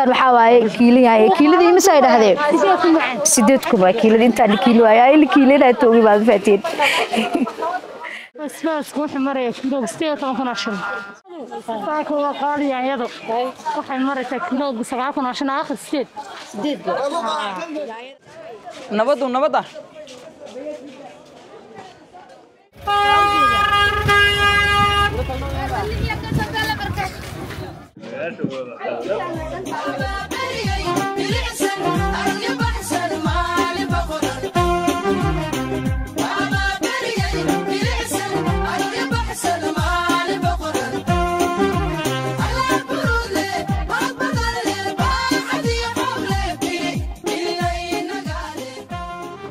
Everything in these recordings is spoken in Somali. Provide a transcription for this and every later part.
Intaan waxaa waaye kiilinyahay kiiladii imise ay dhahdeen 8,000 waa kiilada intaan kiilo waaye ay kiilinaa toogi baad faatiin. Basbaaska wuxuu maraya kiilooga 18,000 shilin. Saaka waa qaali yaanyadu. Waxay maraysaa kiilooga 9,000 shilin aakhir 8. Nabadu nabada.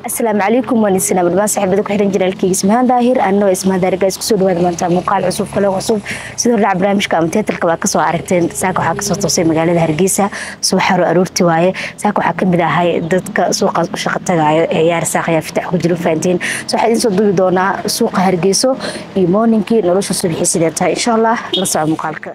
Asalaamu calaykum waan idin salaamay saaxiibada ku xiran janaalkayga Ismahan Daahir anoo Ismahan Daahir guys ku soo dhawaada maanta muuqaal cusub kale cusub sidoo dhac barnaamijka ama teatarka waa ka soo aragteen. Saaka waxaa ka soo toosay magaalada Hargeysa subax hore aroorti waaye. Saaka waxaa ka mid ahay dadka suuqa u shaqo tagaayo ee yaar saaqaya fitax ku jiro faantiin. Soo waxaan idin soo duubi doonaa suuqa Hargeysa iyo morningkii nolosha subaxii sidee tahay insha Allah la soco muuqaalka.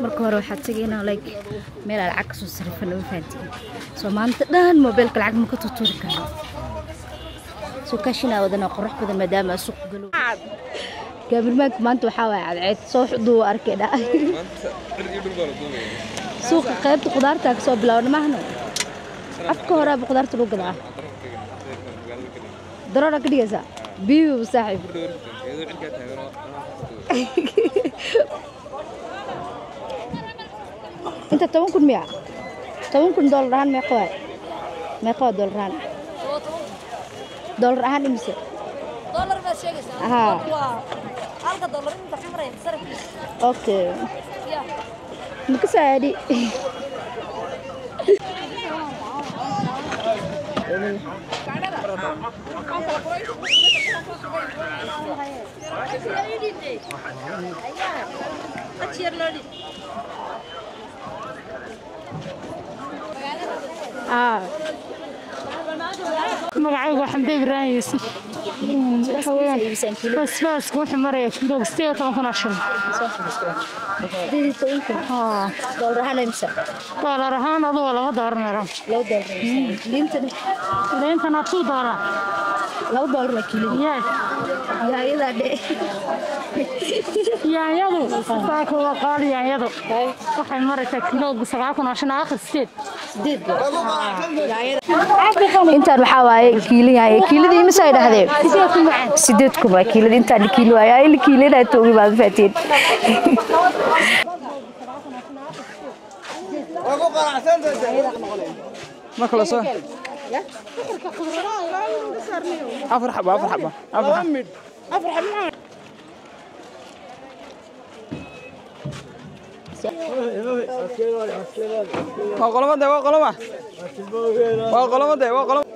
Marka hore waxaad tagaynaa like meel aad lacag kasoo sarifan ma fahantiin. Soo maanta dhan moobilka lacag ma ka tutuuri karo. Soo kaashinaa wadana qurux badan maadaama suuq galo. Gaabilmaanka maanta waxaa waaye cadceed soo xuduu arkay dha. Suuqa qaybta khudaarta ka soo bilaawna maahno. Afka hore ba khudaarta lagu gadaa. Daroona ka dhigaysaa biibi saaxiib. Inta 10,000 miya? 10,000 dollar ahaan meeqa waay? Meeqa waa dollar ahaan? Dollar ahaan imise? Dollar baad sheegaysaa? Haa. Waa halka dollar inta ka maraya sarifkiisa. Okay. Ma ka saadi? Magacaygu waa Xamdi Ibraahim Yuusuf. Waxa weeyaan basbaaska wuxuu maraya kiilooga 18,000 shilin. 18,000? Haa. Dollar ahaan imise? Dollar ahaan adigu waa $2 meelan. $2. Liintana? Liintana $2. $2 la kiilo. Yes. Yaanyada dhe. Yaanyadu saaka waa qaali yaanyadu. Waxay maraysaa kiilooga 9,000 shilin aakhir 8. 8. Intaan waxaa waaye kiilinyahay kiiladii imise ay dhahdeen 8,000 waa kiilada intaan kiilo waaye ay kiilinaa toogi baad faatiin. Marka la soo afar xabo afar xabo afar xabo. Waa qoloma de waa qoloma waa qoloma de waa qoloma.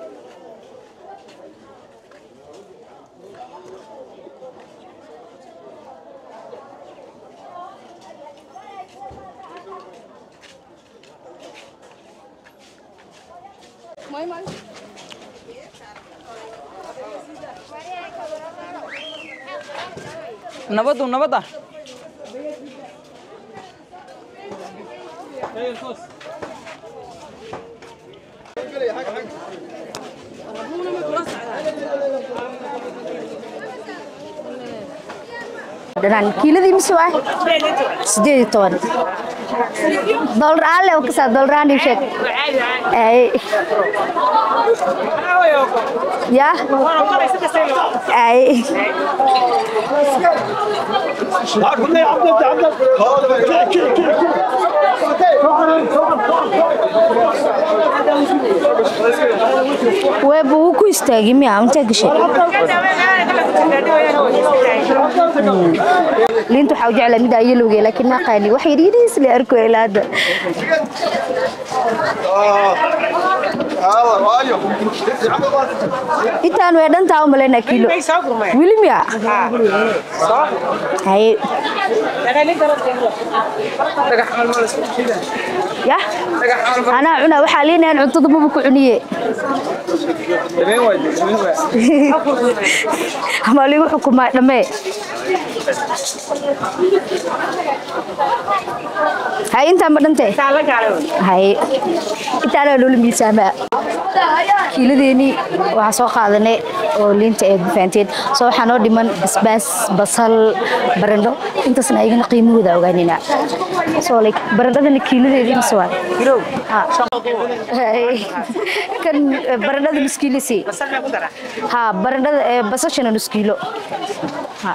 Nabadu nabada. Dhanaan kiiladii mise waa 18 dollar aan leh ka saa dollar aan sheeg. Ay ya ay weeb wuu ku istaagay miya inta gashay. Liinta waxaa u jeclaa mid ayalowga laakiin ma qaani wax yar yariis la arko ilaa hadda. Intaan way dhantaa u malaynaa kiilo. Wili miya? Haye. Yah? Anaa cuna waxaa liinayan cuntada maba ku cuniye. Ama liigu xukumaa dhammee. Haye intaan ma dhantee? Haye. Intaanaa loola miisaamaa. Kiiladeeni waxaa soo qaadanay oo liinta ee fahanteen. Soo waxaa noo dhiman basbaas, basal, barandho. Intaasna ayagana qiimahooda ogaanina. So like barandhadana kiiladeedii mise waa? Ha. Kan barandhada nus kiilo sii. Ha, barandhada basashana nus kiilo. Ha.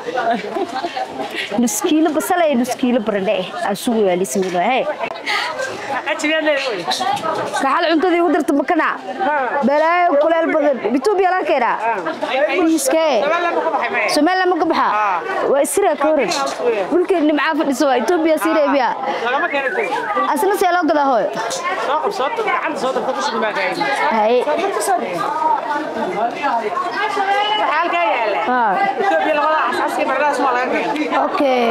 Nus kiilo basal iyo nus kiilo barandho eh. Aan sugayaa liismiino hey. Kaxal cuntadii ugu darta makana. Balaayo kuleel badan. Itoobiya laga keenaa. Iskee. Somaliland ma ka baxaa? Waa isira ka waran. Dhulkeena nimcaa fadhiso waa Itoobiya sii reebiya. Asna see loo gadaa hooyo? Haye. Ha. Okay.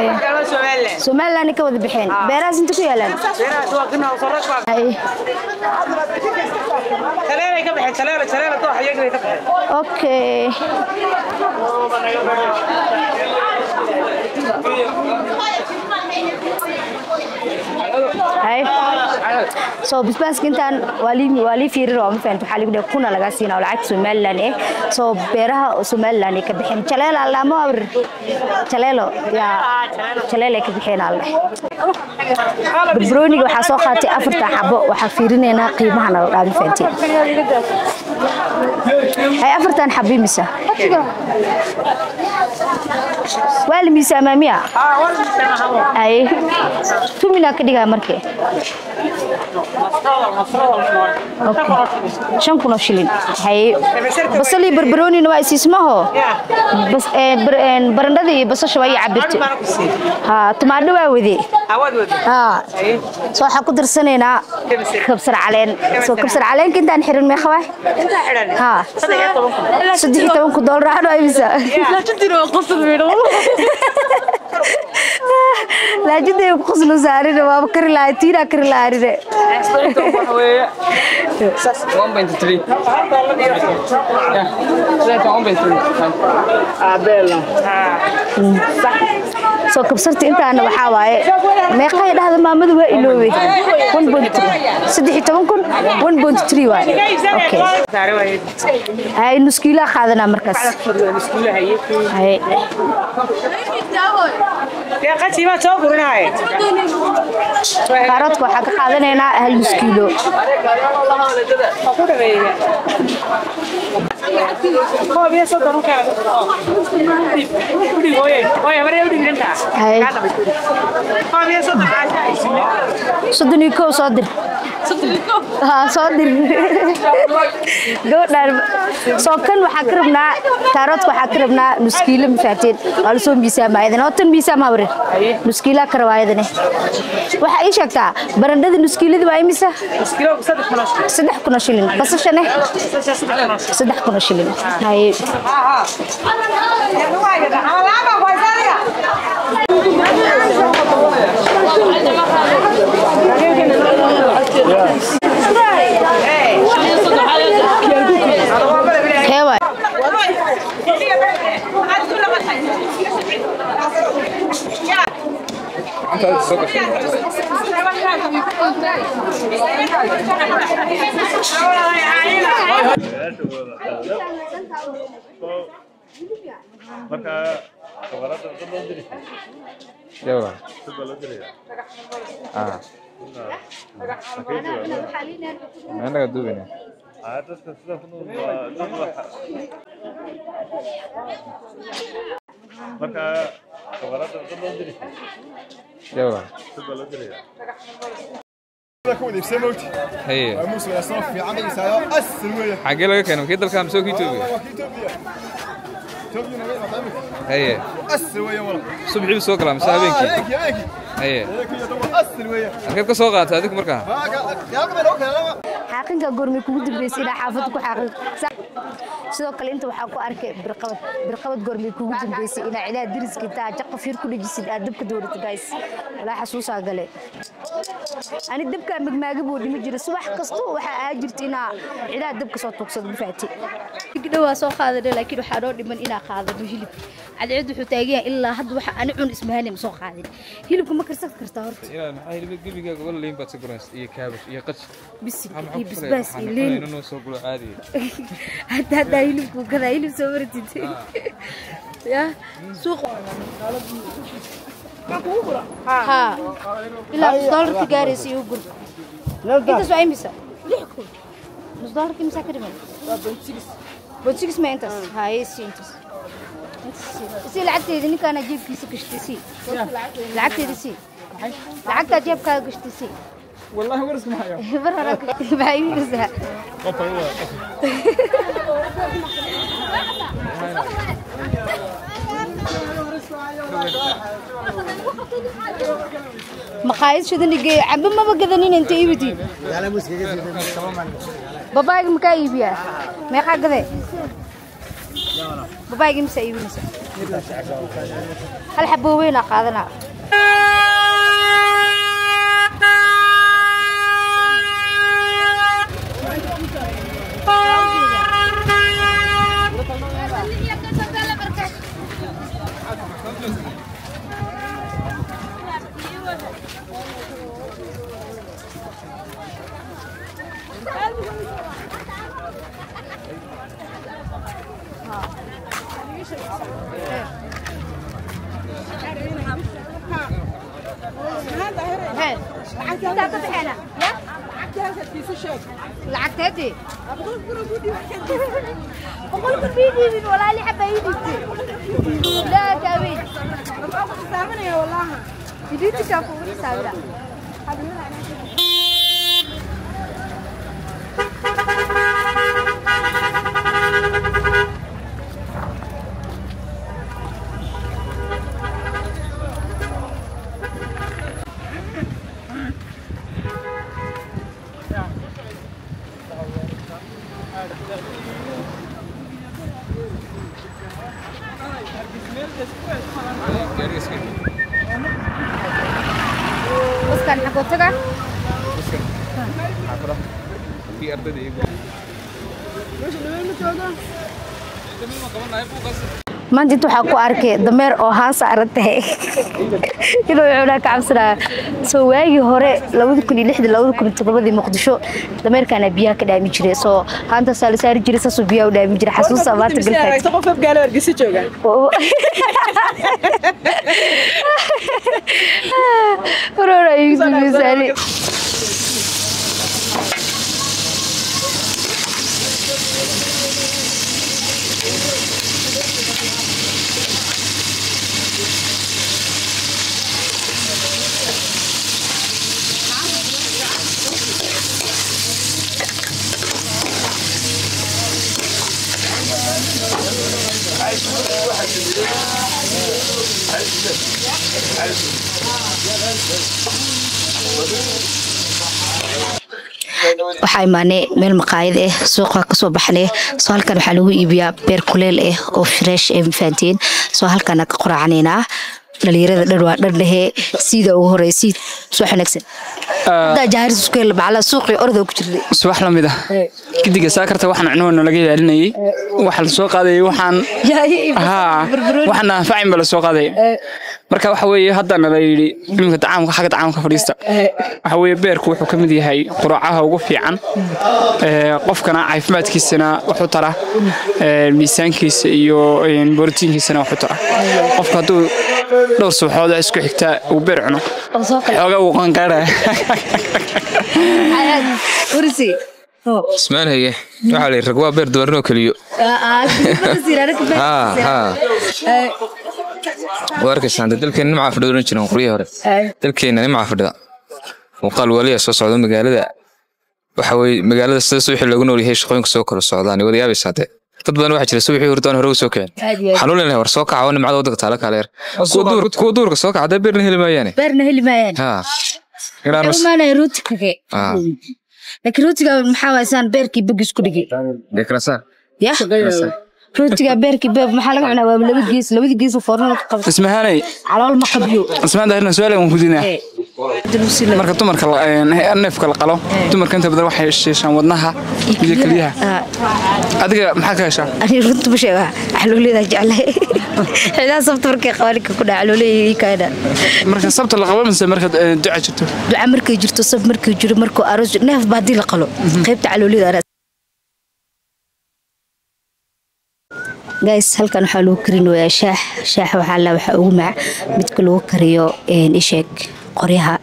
Somaliland ka wada bixeen. Beerahaas inta ku yaalaan? Haye. Okay. Haye. So basbaaska intaan waa lii fiirin oo ma fahanto waxaa lagu dhahay kuna laga siinaa oo lacagta Somaliland eh. So beeraha Somaliland ay ka bixeen. Jaleelo alla ma awr. Jaleelo yaa jaleelo ay ka bixeen alla. Barbarooniga waxaa soo qaatay 4 xabo waxaa fiirinaynaa qiimaha nala dhaaf ma fahanteen. Hay 4 xabo imisa? Waa la miisaamaa miya? Ay tumina ka dhigaa markii. Okay. 5,000 oo shilin. Haye. Basal iyo barbaroonina waa isiismaho? Bas barandhada iyo basasha waa ii cabirtay. Ha, tamaandho waa wade. Ha. Soo waxaan ku darsanaynaa kabsar caleen. Soo kabsar caleenka intaan xirin meeqa waay? Ha. 13 doolar aan waa imisa? Laajinta ku qoslo saarina waaba kari lahay tiinaa kari lahaarine. 1.3. Yeah. 1.3. Soo kabsarta intaana waxaa waaye meeqay dhahda maamadu waa iloobay 1.3 13,000 1.3 waaye. Okay. Hay nus kiilo qaadanaa markaas. Hay. Kaaroodka waxaa ka qaadanaynaa hal nus kiilo. Hay. 31 soo dir. Ha, soo dir. Gabadhaan soo kan waxaa ka rabnaa kaaroodka waxaa ka rabnaa nus kiilo ma fahanteen. Waa la soo miisaamaa ayadana. Oo tan miisaam hawre. Nus kiilaa ka rabaa ayadana. Waxaa ii sheegtaa barandhada nus kiiladii waa imisa? 3,000 oo shilin. Basashana 3,000 oo shilin. Haye. Kee waay? Annaga duubina. Haye. Xagee laga keenay? Kii dalka mise kii Itoobiya? Haye. Subaxii buu soo galaa mise habeenkii? Haye. Halkeed ka soo qaatay adigu markaa? Xaaqinka goormay kugu dambeysay ilaa xaafadda ku xaaqin? Sidoo kale inta waxaa ku arkay birqabad. Birqabad goormay kugu dambeysay inaa cilaha deriska intaa jaqaf yar ku dhejisid aad dabka dooratid? Guys, walaa xasuusaa gale. Ani dabkaa magmaaga buu dhimi jiray. Subax kasta waxaa aa jirta inaa cilaha dabka soo tuugsado. Mafaati dhawaa soo qaadanay, laakiin waxaa noo dhiman inaa qaadano hilib. Cadceed wuxuu taagan yahay ilaa hadda waxa ani cun Ismahaani ma soo qaadin. Hilibka ma karsan kartaa horta? Ilaa maxaa hilib gebigaaga wala liin baad si guranaysa iyo kaabash iyo qaji. Bisil iyo basbaas iyo liin. Inuu soo gulo caadi. Hadda hilibku gadaa, hilib soo maratid ya suuq ha ilaa nus doolarka gaaraysa igu gur. Intaas waa imisa? 6000. Nus doolarka imisa ka dhiman? 0.6 ma intaas haye. Si intaas si lacagteedi ninkaana jeebkiisa gashtay, si lacagteedi, si lacagtaa jeebkaaga gashtay, si. والله ورث معايا. Mar hore maxaa iibinaysaa? Maqaayad shidan igeeyo. Cambe maba gadanin inta iibitid. Babaayga makaa iibiyaa? Meeqaa gadee babaayga? Imisa iibinaysa? Hal xabo weynaa qaadanaa. Intaa ka baxeena ya lacagteedii 100,000 bii dhiibin. Walaali xaba ii dhiibtay. Laa kaaweyn idiintikaa kugu xisaabina. Gaariga iska. Baskan xagoo taga? Baskan xaafadaha kii ardayda iyagu. Maanta inta waxaa ku arkay dameer oo haan saaran tahay inuu cunaa ka cabsanaya. Soo waagii hore 2006, 2007 Muqdisho dameerkaana biyaha ka dhaami jiray. Soo haantaasaa la saari jiray, saasuu biyaha u dhaami jiray. Xasuusa maanta galfay. Qof afgaalo Hargeysa jooga. Hore igu dambeysay. Waxaa imaanay meel maqaayad ah, suuqa kasoo baxnay. Soo halkan waxaa lagu iibiyaa beer kuleel ah oo fresh ah, mafahanteen? Soo halkaana ka quraacanaynaa. Dhalinyarada dhan waa dhan dhehe siida ugu horeysid. Subax wanaagsan. Haddaa jaaris isku hel macala suuqii orda ku jirnay. Subax la mid ah gidiga saakarta waxaan cunuhu laga ilaalinayay, waxa la soo qaadayay waxaan haa waxaan anfacin ba la soo qaadayay. Marka waxa weeye haddana la yidhi iminka dacaamka xagga dacaamka fadhiista. Waxa weeye beerku wuxuu ka mid yahay quracaha ugu fiican qofkana caafimaadkiisana wuxuu tara, miisaankiisa iyo borotiinkiisana wuxuu tara. Qofka hadduu dhowr subaxood isku xigta uu beer cuno, xoogaa uu qanqaaraya. Ursi. Ismaan haye, waxaa la yidhi rag waa beer duwarinoo keliyo. Haa haa, waa arkaysaan dee dalkeena nimcaa fadhida oran jireen qoryihii hore. Dalkeena nimcaa fadhida. Muuqaal waliya soo socda magaalada. Waxa weeye magaalada sida suuxii loogu nool yahay, shaqooyinka soo kala socdaan, wada yaabaysaa dee. Dad badan waxaa jira subaxii hurdaan hore u soo kicin. Waxaan u leenahay war soo kaca oo nimcada waddanka taala kaala yar. Kuwa duurka soo kaca dee beerna heli maayaane. Beerna heli maayaan. Ha. Inaan Waxay u imaanaya rooti kage. Ah. Laakiin rootiga maxaa waay saan beerkii bagis ku dhigay. Dee kala saar. Ya rootiga beerkii beer maxaa laga cunaa? Waa laba gees, labada gees oo foornada ku qabta. Ismahaanay. Calool ma qabiyo. Ismahaan Daahirna su-aal aan weydiinaa. Marka dumarka neefka la qalo, dumarka inta badan waxay shiishaan wadnaha iyo kelyaha. Adiga maxaa ka heshaa? Ani runta ma sheega, calooleyda jeclahay. Xidaa sabta markay qabaaninka ku dhaca calooleyda ii kaana. Marka sabta la qabo mise marka duca jirto? Duca markay jirto, sab markay jiro, markuu aroos neef baa haddii la qalo, qaybta calooleyda anaa. Guys, halkan waxaa lagu karinayaa shaax. Shaax waxaa la waxaa ugu mac midka lagu kariyo isheeg qoryaha.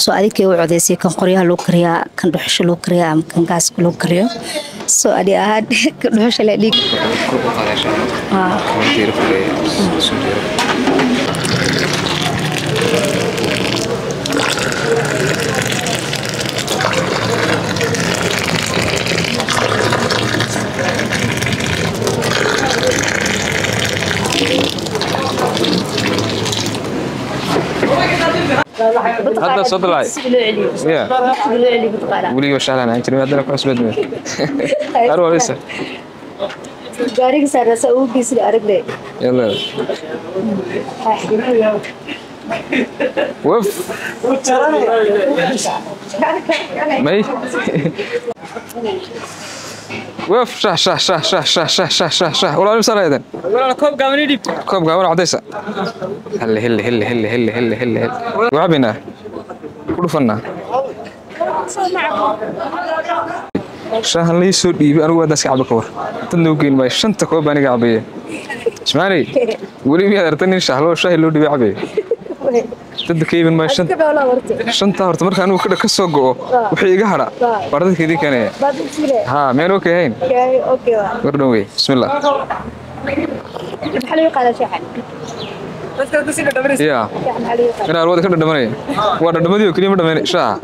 Soo adikay u codeysay kan qoryaha lagu kariyaa, kan dhuxusha lagu kariyaa ama kan gaaska lagu kariyo. Soo ani ahaan kan dhuxusha la dhig. Hadda soo dalaay. Ya. Weligiiba shahlaan ahaan jiray, haddana ku cusbeed mee. Arwa lisa. Gaariga saarasa ugu geysina aragne. Yalla. Waf. May. Waf shah shah shah shah shah shah shah shah shah. Walaal imsa leedan? Walaal koob gaaban ii dhiib. Koob gaaban oo cadaysa. Helle helle helle helle helle helle helle helle. Wacabinaa. Ku dhufanaa. Shaahan la ii soo dhiibay anigu waa iska cabo ka war. Dadna u geyn maayo, shanta koob baan iga cabaya. Ismaanay, weli miyaad aragtay nin shaah loo shaahi loo dhiibay cabaya? Dadka ka iibin maayo shanta horta marka anigu ka soo go'o wixii iga hadha baa dadka idiin keenaya. Haa, miyaan okay ahayn? War dhan wey. Bismillah. Maxaa lagu qaadaa shaaxan? Ya. Inaan wada ka dhadhamanaya. Waa dhadhamadii oo keliya ma dhamaynay shaaha.